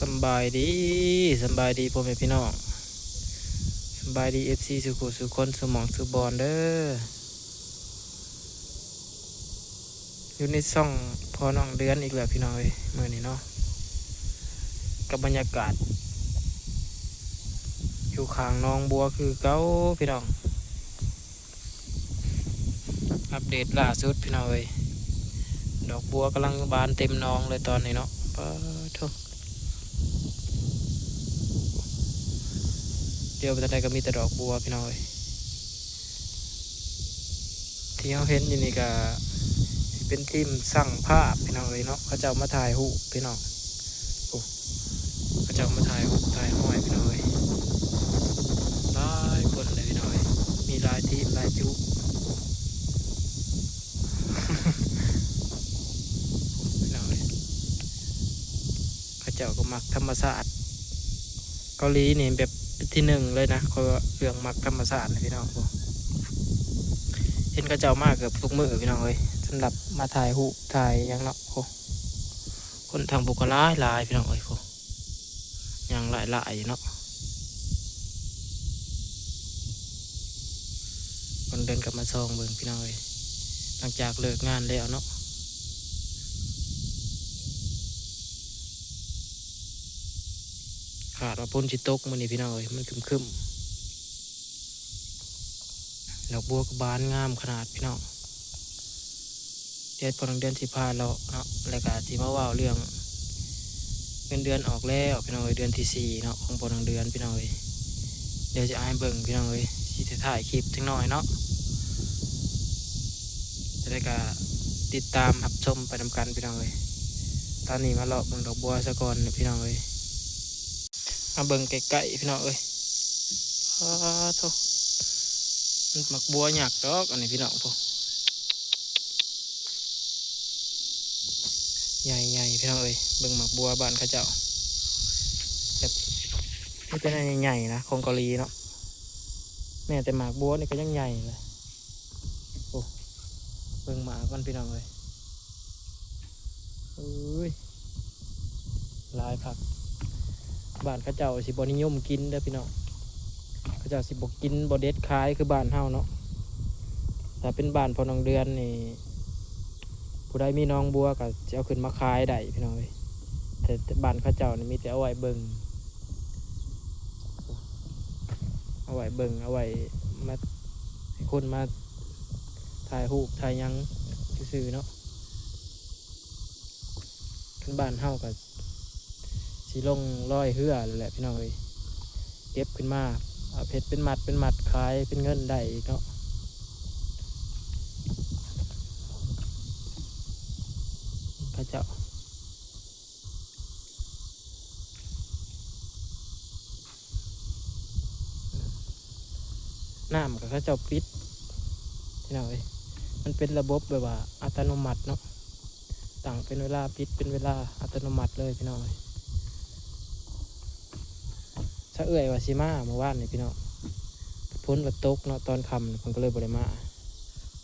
ສຳບາຍດີ ສຳບາຍດີພໍ່ແມ່ພີ່ນ້ອງ ສຳບາຍດີເອັຟຊີສູ່ຄູ່ສູ່ຄົນສູ່ໝ່ອງສູ່ບ່ອນເດີ້. ຢູ່ໃນຊ່ອງພໍ່ນ້ອງເດືອນອີກແລ້ວພີ່ນ້ອງເອີຍ ມື້ນີ້ເນາະ ກັບບັນຍາກາດຢູ່ຂ້າງໜອງບົວຄືເກົ່າພີ່ນ້ອງ. ອັບເດດລ່າສຸດພີ່ນ້ອງເອີຍ ດອກບົວກຳລັງບານເຕັມໜອງເລີຍຕອນນີ້ເນາະ ປາໂທ້. ດຽວໄປທາງໃດກໍມີແຕ່ດອກບົວພີ່ນ້ອງເອີຍ ທີ່ເຮົາເຫັນຢູ່ນີ້ກໍຊິເປັນທີມຊ່າງພາບພີ່ນ້ອງເອີຍເນາະ ເຂົາເຈົ້າມາຖ່າຍຮູບພີ່ນ້ອງ. ໂອ້ ເຂົາເຈົ້າມາຖ່າຍຮູບຖ່າຍຮອຍພີ່ນ້ອງເອີຍ ຫຼາຍຄົນເລີຍພີ່ນ້ອງເອີຍ ມີຫຼາຍທີມຫຼາຍຈຸພີ່ນ້ອງເອີຍ. ເຂົາເຈົ້າກໍມັກທຳມະຊາດ ເກົາຫຼີນີ້ແບບທີໜຶ່ງເລີຍນະ ເຂົາເລື່ອງມັກທຳມະຊາດນະພີ່ນ້ອງ. ໂອ້ ເຫັນເຂົາເຈົ້າມາເກືອບທຸກມື້ພີ່ນ້ອງເອີຍ ສຳລັບມາຖ່າຍຮູບຖ່າຍຫຍັງເນາະ. ໂອ້ ຄົນທາງພຸ້ນກໍຫຼາຍໆ ພີ່ນ້ອງເອີຍ ໂອ້ ຍັງຫຼາຍໆ ຢູ່ເນາະ. ເພິ່ນເດີນກັບມາສ່ອງເບິ່ງພີ່ນ້ອງເອີຍ ຫຼັງຈາກເລີກງານແລ້ວເນາະ. ຄາດວ່າຝົນຊິຕົກມື້ນີ້ພີ່ນ້ອງເອີຍ ມັນຄຶ້ມໆ. ດອກບົວກໍບານງາມຂະໜາດພີ່ນ້ອງ. ດຽວພໍ່ນ້ອງເດືອນຊິພາເລາະເນາະ ແລ້ວກໍຊິມາເວົ້າເລື່ອງເງິນເດືອນອອກແລ້ວພີ່ນ້ອງເອີຍ ເດືອນທີສີ່ເນາະ ຂອງພໍ່ນ້ອງເດືອນພີ່ນ້ອງເອີຍ. ດຽວຊິເອົາໃຫ້ເບິ່ງພີ່ນ້ອງເອີຍ ຊິຖ່າຍຄລິບຈັກໜ້ອຍເນາະ. ຈະໄດ້ກໍຕິດຕາມຮັບຊົມໄປນຳກັນພີ່ນ້ອງເອີຍ. ຕອນນີ້ມາເລາະເບິ່ງດອກບົວສາກ່ອນພີ່ນ້ອງເອີຍ. ມາເບິ່ງໃກ້ໆ ພີ່ນ້ອງເອີຍ ປາໂທ້ ມັນໝາກບົວຍັກດອກອັນນີ້ພີ່ນ້ອງ ໂອ້ ໃຫຍ່ໆ ພີ່ນ້ອງເອີຍ. ເບິ່ງໝາກບົວບ້ານເຂົາເຈົ້າ ແບບມີແຕ່ແນວໃຫຍ່ໆ ນະ ຂອງເກົາຫຼີເນາະ ແມ້ແຕ່ໝາກບົວນີ້ກໍຍັງໃຫຍ່ເລີຍ. ໂອ້ ເບິ່ງໝາກມັນພີ່ນ້ອງເອີຍ ເອີຍ ຫຼາຍຄັກ. ບ້ານເຂົາເຈົ້າຊິບໍ່ນິຍົມກິນເດີ້ພີ່ນ້ອງ ເຂົາເຈົ້າຊິບໍ່ກິນບໍ່ເດັດຂາຍຄືບ້ານເຮົາເນາະ. ຖ້າເປັນບ້ານພໍ່ນ້ອງເດືອນນີ້ ຜູ້ໃດມີໜອງບົວກໍຊິເອົາຂຶ້ນມາຂາຍໄດ້ພີ່ນ້ອງເອີຍ ແຕ່ ແຕ່ບ້ານເຂົາເຈົ້ານີ້ມີແຕ່ເອົາໄວ້ເບິ່ງ ເອົາໄວ້ເບິ່ງ ເອົາໄວ້ມາ ໃຫ້ຄົນມາຖ່າຍຮູບຖ່າຍຫຍັງຊື່ໆ ເນາະ. ຄັນບ້ານເຮົາກໍຊິລົງລອຍເຮືອແລ້ວແຫຼະພີ່ນ້ອງເອີຍ ເກັບຂຶ້ນມາ ເອົາເຮັດເປັນມັດເປັນມັດຂາຍເປັນເງິນໄດ້ອີກເນາະ. ເຂົາເຈົ້າ ນ້ຳກໍເຂົາເຈົ້າປິດພີ່ນ້ອງເອີຍ ມັນເປັນລະບົບແບບວ່າອັດຕະໂນມັດເນາະ ຕັ້ງເປັນເວລາ ປິດເປັນເວລາອັດຕະໂນມັດເລີຍພີ່ນ້ອງເອີຍ. ສະເອື້ອຍວ່າຊິມາມື້ວານນີ້ພີ່ນ້ອງ ຝົນກໍຕົກເນາະ ຕອນຄ່ຳເພິ່ນກໍເລີຍບໍ່ໄດ້ມາ.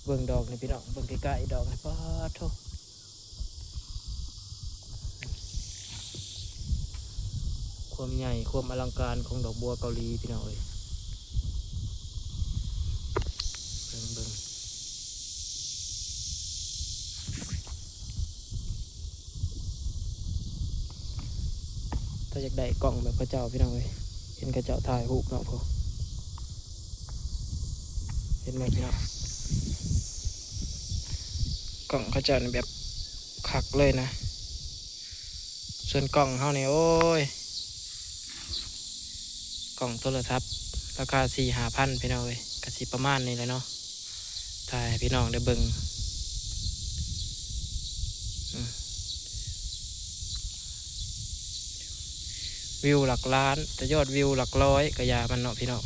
ເບິ່ງດອກນີ້ພີ່ນ້ອງ ເບິ່ງໃກ້ໆ ດອກນີ້ ປາໂທ້ ຄວາມໃຫຍ່ ຄວາມອະລັງການຂອງດອກບົວເກົາຫຼີພີ່ນ້ອງເອີຍ ເບິ່ງ ເບິ່ງ. ຖ້າຢາກໄດ້ກ້ອງແບບເຂົາເຈົ້າພີ່ນ້ອງເອີຍ ເຫັນເຂົາເຈົ້າຖ່າຍຮູບເນາະ ເຫັນບໍ່ພີ່ນ້ອງ ກ້ອງເຂົາເຈົ້ານີ້ແບບຄັກເລີຍນະ. ສ່ວນກ້ອງເຮົານີ້ ໂອ້ຍ ກ້ອງໂທລະທັດ ລາຄາສີ່ຫ້າພັນພີ່ນ້ອງເອີຍ ກະຊິປະມານນີ້ແຫຼະເນາະ ຖ່າຍໃຫ້ພີ່ນ້ອງໄດ້ເບິ່ງ ອືມ ວິວຫຼັກລ້ານ ແຕ່ຍອດວິວຫຼັກຮ້ອຍກະຢ່າມັນເນາະພີ່ນ້ອງ.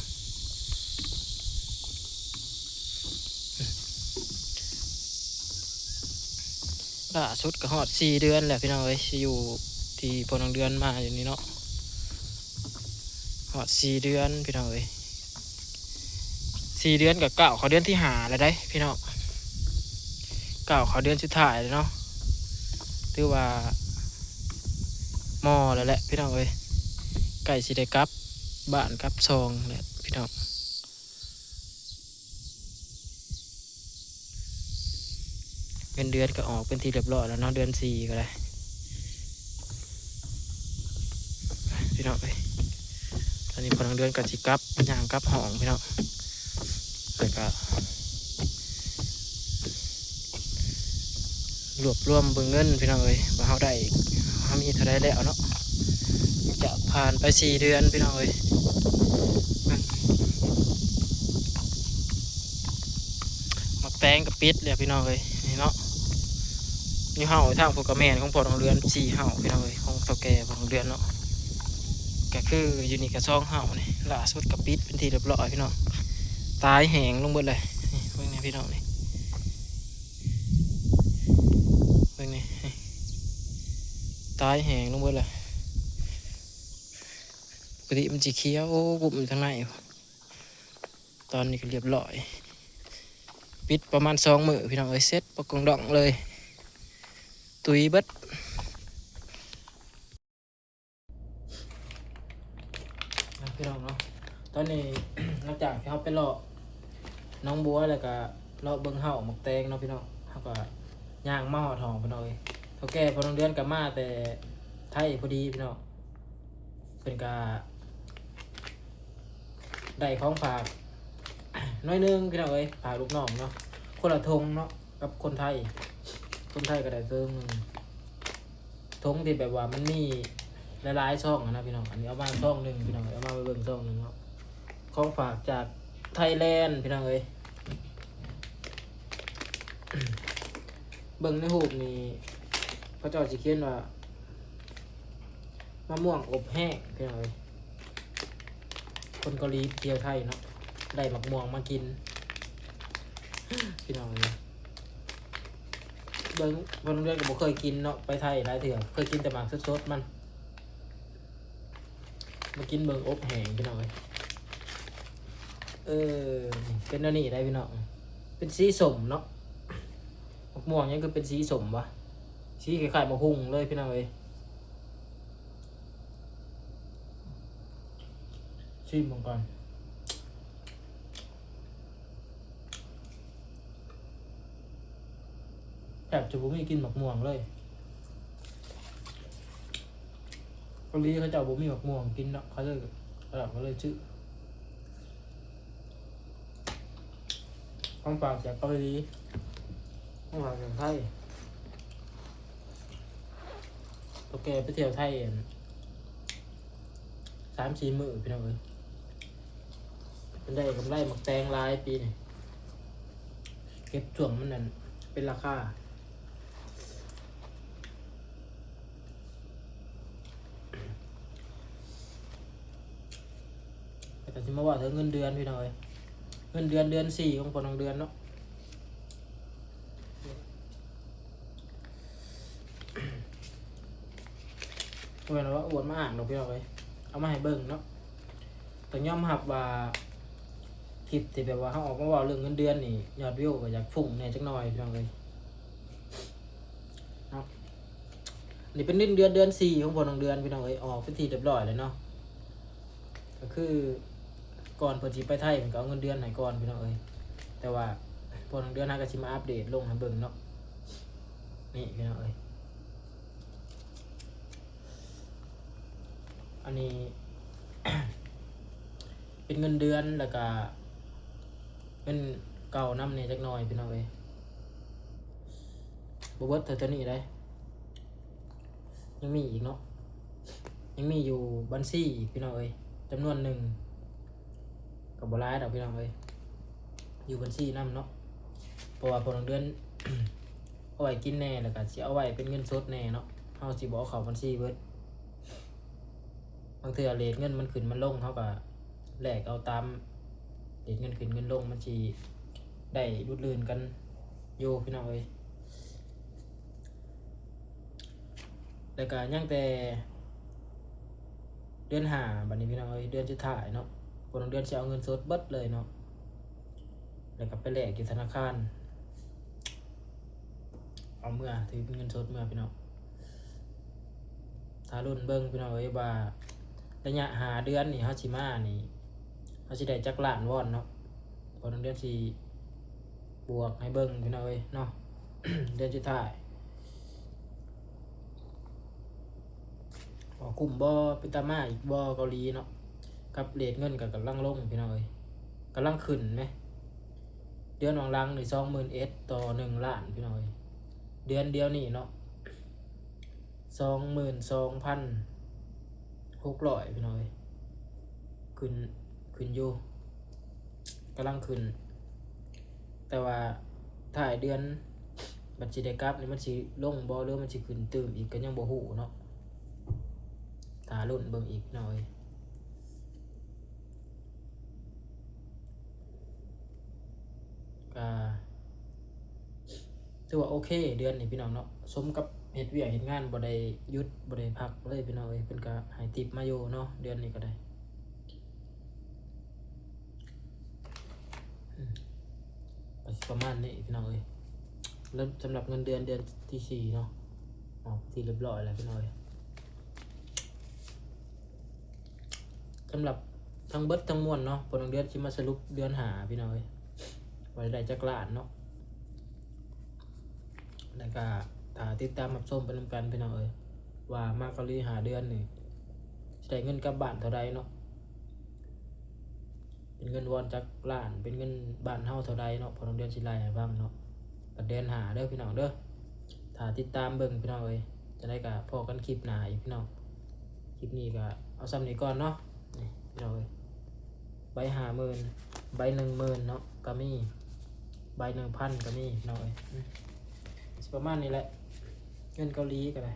ລ່າສຸດກໍຮອດສີ່ເດືອນແລ້ວພີ່ນ້ອງເອີຍ ຊິຢູ່ທີ່ພໍ່ນ້ອງເດືອນມາຢູ່ນີ້ເນາະ ຮອດສີ່ເດືອນພີ່ນ້ອງເອີຍ ສີ່ເດືອນກໍກ້າວເຂົ້າເດືອນທີຫ້າແລ້ວເດ້ພີ່ນ້ອງ ກ້າວເຂົ້າເດືອນສຸດທ້າຍແລ້ວເນາະ ຖືວ່າ ມໍແລ້ວແຫຼະພີ່ນ້ອງເອີຍ, ໃກ້ຊິໄດ້ກັບບ້ານກັບຊ່ອງແລ້ວພີ່ນ້ອງ. ເງິນເດືອນກໍອອກເປັນທີ່ຮຽບຮ້ອຍແລ້ວເນາະ, ເດືອນສີ່ກໍໄດ້ພີ່ນ້ອງເອີຍ. ຕອນນີ້ພໍ່ນ້ອງເດືອນກໍຊິກັບ ຍ່າງກັບຫ້ອງພີ່ນ້ອງ, ແລ້ວກໍ ລວບລວມເບິ່ງເງິນພີ່ນ້ອງເອີຍ ວ່າເຮົາໄດ້ ເຮົາມີເທົ່າໃດແລ້ວເນາະ. ຈາກຜ່ານໄປສີ່ເດືອນພີ່ນ້ອງເອີຍ, ໝາກແຕງກໍປິດແລ້ວພີ່ນ້ອງເອີຍ ນີ້ເນາະ. ຢູ່ເຮົາທາງພຸ້ນກໍແມ່ນຂອງພໍ່ນ້ອງເດືອນ ສີ່ເຮົາພີ່ນ້ອງເອີຍ, ຂອງເຖົ້າແກ່ພໍ່ນ້ອງເດືອນເນາະ. ກໍຄືຢູ່ນີ້ກໍສອງເຮົານີ້ ລ່າສຸດກໍປິດເປັນທີ່ຮຽບຮ້ອຍພີ່ນ້ອງ, ຕາຍແຫ້ງລົງເບິດເລີຍ. ນີ້ເບິ່ງນີ້ພີ່ນ້ອງນີ້ ເບິ່ງນີ້ ຕາຍແຫ້ງລົງເບິດລະ. ປົກກະຕິມັນຊິຂຽວກຸ້ມຢູ່ທາງໃນ, ຕອນນີ້ກໍຮຽບຮ້ອຍ, ປິດປະມານສອງມື້ພີ່ນ້ອງເອີຍ, ເສັດປະກອງດອງເລີຍ, ຕຸຍເບິດ. ນະພີ່ນ້ອງເນາະ, ຕອນນີ້ຫຼັງຈາກທີ່ເຮົາໄປເລາະໜອງບົວ ແລ້ວກະເລາະເບິ່ງເຮົາໝາກແຕງເນາະພີ່ນ້ອງ, ເຮົາກະຍ່າງມາຮອດຫ້ອງພີ່ນ້ອງເອີຍ. ເຖົ້າແກ່ພໍ່ນ້ອງເດືອນກະມາແຕ່ໄທພໍດີພີ່ນ້ອງ, ເພິ່ນກະໄດ້ຂອງຝາກໜ້ອຍໜຶ່ງພີ່ນ້ອງເອີຍ, ຝາກລູກນ້ອງເນາະ, ຄົນລະຖົງເນາະ. ກັບຄົນໄທ, ຄົນໄທກໍໄດ້ເຊິ່ງໜຶ່ງ ຖົງທີ່ແບບວ່າມັນມີຫຼາຍໆຊອງຫັ້ນນະພີ່ນ້ອງ. ອັນນີ້ເອົາມາຊອງໜຶ່ງພີ່ນ້ອງ, ເອົາມາເບິ່ງຊອງໜຶ່ງເນາະ, ຂອງຝາກຈາກໄທແລນພີ່ນ້ອງເອີຍ. ເບິ່ງໃນຮູບນີ້ ເຂົາເຈົ້າຊິຂຽນວ່າ ມະມ່ວງອົບແຫ້ງພີ່ນ້ອງເອີຍ. ຄົນເກົາຫຼີໄປທ່ຽວໄທເນາະ, ໄດ້ໝາກມ່ວງມາກິນພີ່ນ້ອງເອີຍ. ເບິ່ງ ພໍ່ນ້ອງເດືອນກໍບໍ່ເຄີຍກິນເນາະ, ໄປໄທຫຼາຍເທື່ອ ເຄີຍກິນແຕ່ໝາກສົດໆມັນ, ມາກິນເບິ່ງອົບແຫ້ງພີ່ນ້ອງເອີຍ. ເອີ ເປັນແນວນີ້ໄດ໋ພີ່ນ້ອງ, ເປັນສີສົ້ມເນາະ. ໝາກມ່ວງຫຍັງຄືເປັນສີສົ້ມວະ? ສີຄ້າຍໆໝາກຫຸ່ງເລີຍພີ່ນ້ອງເອີຍ. ຊີມເບິ່ງກ່ອນ, ແທບຈະບໍ່ມີກິ່ນໝາກມ່ວງເລີຍ. ເກົາຫຼີເຂົາເຈົ້າບໍ່ມີໝາກມ່ວງກິນເນາະ, ເຂົາເລີຍ ເຂົາເລີຍຊື້ ຂອງຝາກຈາກເກົາຫຼີ, ຂອງຝາກຈາກໄທ. ເຖົ້າແກ່ໄປທ່ຽວໄທ ສາມສີ່ມື້ພີ່ນ້ອງເອີຍ, ເພິ່ນໄດ້ກຳໄລໝາກແຕງຫຼາຍປີນີ້, ເກັບຊ່ວງມັນນັ້ນເປັນລາຄາ. ແລ້ວກໍຊິມາເວົ້າເຖິງເງິນເດືອນພີ່ນ້ອງເອີຍ, ເງິນເດືອນເດືອນສີ່ຂອງພໍ່ນ້ອງເດືອນເນາະ. ບໍ່ແມ່ນວ່າອວດມາອ້າງດອກພີ່ນ້ອງເອີຍ, ເອົາມາໃຫ້ເບິ່ງເນາະ. ຕ້ອງຍອມຮັບວ່າຄລິບທີ່ແບບວ່າເຮົາອອກມາເວົ້າເລື່ອງເງິນເດືອນນີ້ ຍອດວິວກໍຢາກຟຸ້ງແດ່ຈັກໜ່ອຍພີ່ນ້ອງເອີຍເນາະ. ນີ້ເປັນເງິນເດືອນເດືອນສີ່ຂອງພໍ່ນ້ອງເດືອນພີ່ນ້ອງເອີຍ, ອອກເປັນທີ່ຮຽບຮ້ອຍແລ້ວເນາະ. ກໍຄືກ່ອນເພິ່ນຊິໄປໄທ ເພິ່ນກໍເອົາເງິນເດືອນໃຫ້ກ່ອນພີ່ນ້ອງເອີຍ, ແຕ່ວ່າພໍ່ນ້ອງເດືອນຫາກໍຊິມາອັບເດດລົງໃຫ້ເບິ່ງເນາະ. ນີ້ພີ່ນ້ອງເອີຍ, ອັນນີ້ເປັນເງິນເດືອນ ແລ້ວກະເງິນເກົ່ານຳແດ່ຈັກໜ່ອຍພີ່ນ້ອງເອີຍ. ບໍ່ເບິດເທົ່າ ເທົ່ານີ້ເດ້, ຍັງມີອີກເນາະ, ຍັງມີຢູ່ບັນຊີອີກພີ່ນ້ອງເອີຍ, ຈຳນວນໜຶ່ງ. ກໍບໍ່ຫຼາຍດອກພີ່ນ້ອງເອີຍ, ຢູ່ບັນຊີນຳເນາະ, ເພາະວ່າພໍ່ນ້ອງເດືອນເອົາໄວ້ກິນແດ່ ແລ້ວກໍຊິເອົາໄວ້ເປັນເງິນສົດແດ່ເນາະ, ເຮົາຊິບໍ່ເອົາເຂົ້າບັນຊີເບິດ. ບາງເທື່ອເຣດເງິນມັນຂຶ້ນມັນລົງ ເຮົາກໍແລກເອົາຕາມເຣດເງິນຂຶ້ນເງິນລົງ, ມັນຊິໄດ້ຫຼຸດລື່ນກັນຢູ່ພີ່ນ້ອງເອີຍ. ແລ້ວກະຍັງແຕ່ເດືອນຫ້າ ບັດນີ້ພີ່ນ້ອງເອີຍ, ເດືອນສຸດທ້າຍເນາະ, ພວກເດືອນຊິເອົາເງິນສົດເບິດເລີຍເນາະ, ແລ້ວກະໄປແລກຢູ່ທະນາຄານ, ເອົາເມືອ ຖືເປັນເງິນສົດເມືອພີ່ນ້ອງ. ທ ຖ້າລຸ້ນເບິ່ງພີ່ນ້ອງເອີຍ ວ່າໄລຍະຫ້າເດືອນນີ້ເຮົາຊິມານີ້ ເຮົາຊິໄດ້ຈັກລ້ານວອນເນາະ. ພໍນ້ອງເດືອນຊິບວກໃຫ້ເບິ່ງພີ່ນ້ອງເອີຍເນາະ ເດືອນສຸດທ້າຍ ວ່າຄຸ້ມບໍ່ ເປັນຕາມາອີກບໍ່ເກົາຫຼີເນາະ. ກັບເຣດເງິນກໍກຳລັງລົງພີ່ນ້ອງເອີຍ ກຳລັງຂຶ້ນແມ. ເດືອນຫວ່າງຫຼັງນີ້ສອງໝື່ນເອັດຕໍ່ໜຶ່ງລ້ານພີ່ນ້ອງເອີຍ ເດືອນດຽວນີ້ເນາະ ສອງໝື່ນສອງພັນຫົກຮ້ອຍພີ່ນ້ອງເອີຍ ຂຶ້ນ ຂຶ້ນຢູ່ ກຳລັງຂຶ້ນ. ແຕ່ວ່າທ້າຍເດືອນບັດຊິໄດ້ກັບນີ້ ມັນຊິລົງບໍ່ ຫຼືມັນຊິຂຶ້ນຕື່ມອີກ ກໍຍັງບໍ່ຮູ້ເນາະ. ຖ້າລຸ້ນເບິ່ງອີກພີ່ນ້ອງເອີຍ ກໍຖືວ່າໂອເຄເດືອນນີ້ພີ່ນ້ອງເນາະ ສົມກັບເຮັດວຽກເຮັດງານ ບໍ່ໄດ້ຢຸດບໍ່ໄດ້ພັກເລີຍພີ່ນ້ອງເອີຍ. ເພິ່ນກໍໃຫ້ຕິບມາຢູ່ເນາະ ເດືອນນີ້ກໍໄດ້ ອືມ ກໍຊິປະມານນີ້ພີ່ນ້ອງເອີຍ ເລີ່ມສຳລັບເງິນເດືອນເດືອນທີສີ່ເນາະ ອອກທີ່ຮຽບຮ້ອຍແລ້ວພີ່ນ້ອງເອີຍ. ສຳລັບທັງເບິດທັງມວນເນາະ ພໍນ້ອງເດືອນຊິມາສະຫຼຸບເດືອນຫ້າພີ່ນ້ອງເອີຍ ວ່າໄດ້ຈັກລ້ານເນາະ. ແລ້ວກໍຖ້າຕິດຕາມຮັບຊົມໄປນຳກັນພີ່ນ້ອງເອີຍ ວ່າມາເກົາຫຼີຫ້າເດືອນນີ້ ຊິໄດ້ເງິນກັບບ້ານເທົ່າໃດເນາະ ເປັນເງິນວອນຈັກລ້ານ ເປັນເງິນບ້ານເຮົາເທົ່າໃດເນາະ ພໍນ້ອງເດືອນຊິໄລ່ໃຫ້ຟັງເນາະ. ບັດເດືອນຫ້າເດີພີ່ນ້ອງເດີ ຖ້າຕິດຕາມເບິ່ງພີ່ນ້ອງເອີຍ. ຈັ່ງໃດກໍພໍ້ກັນຄລິບໜ້າອີກພີ່ນ້ອງ ຄລິບນີ້ກໍເອົາສ່ຳນີ້ກ່ອນເນາະ. ນີ້ພີ່ນ້ອງເອີຍ ໃບຫ້າໝື່ນ ໃບໜຶ່ງໝື່ນເນາະ ກໍມີ ໃບໜຶ່ງພັນກໍມີພີ່ນ້ອງເອີຍ. ອືມ ຊິປະມານນີ້ແຫຼະ ເງິນເກົາຫຼີກໍໄດ້